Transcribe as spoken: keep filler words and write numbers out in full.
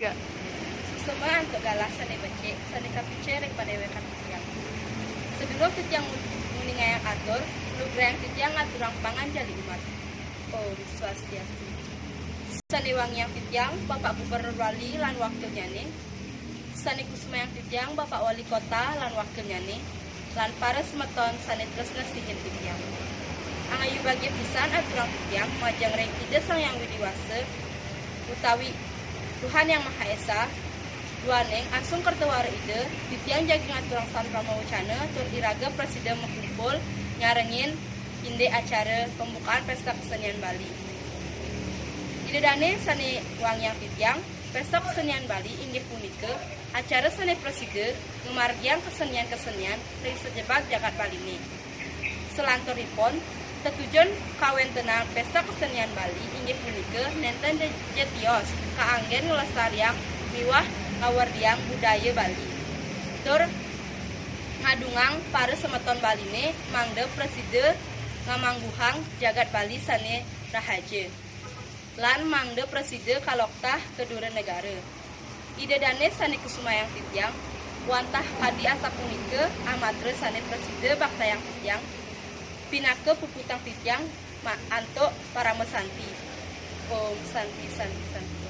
Suksma antuk galah sané becik, sané kapicé ring padéwékan titiang. Sadurung titiang nguningayang atur, lugrayang titiang ngaturang panganjali umat. Om Swastiastu. Sané wangiang titiang Bapak Gubernur Bali lan wakilnyané, sané kusumayang titiang Bapak Wali Kota lan wakilnyané, lan para semeton sané tresna sihin titiang. Angayu bagia pisan aturang titiang majeng ring Ida Sang Hyang Widi Wasa utawi Tuhan Yang Maha Esa, duaning asung kerta wara Ida, titiang jagi ngaturang salam parama wacana tur iraga prasida makumpul nyarengin indik acara pembukaan Pesta Kesenian Bali. Ida dané sané wangiang titiang, Pesta Kesenian Bali inggih punika acara sané prasida ngamargiang kesenian-kesenian ring sajebag jagat Baliné. Salanturipun, tetujon kawéntenan Pesta Kesenian Bali inggih punika nénten ja-, ja tios kaanggén nglestariang miwah ngawerdiang budaya Bali. Tur ngadungang para semeton Baliné mangda prasida ngamangguhang jagat Bali sané rahaja lan mangda prasida kaloktah ka dura negara. Ida dané sané kusumayang titiang, wantah kadi asapunika amatra sané prasida baktayang titiang, pinaka puputang titiang ma-, antuk parama santi. Om Santi, Santi, Santi.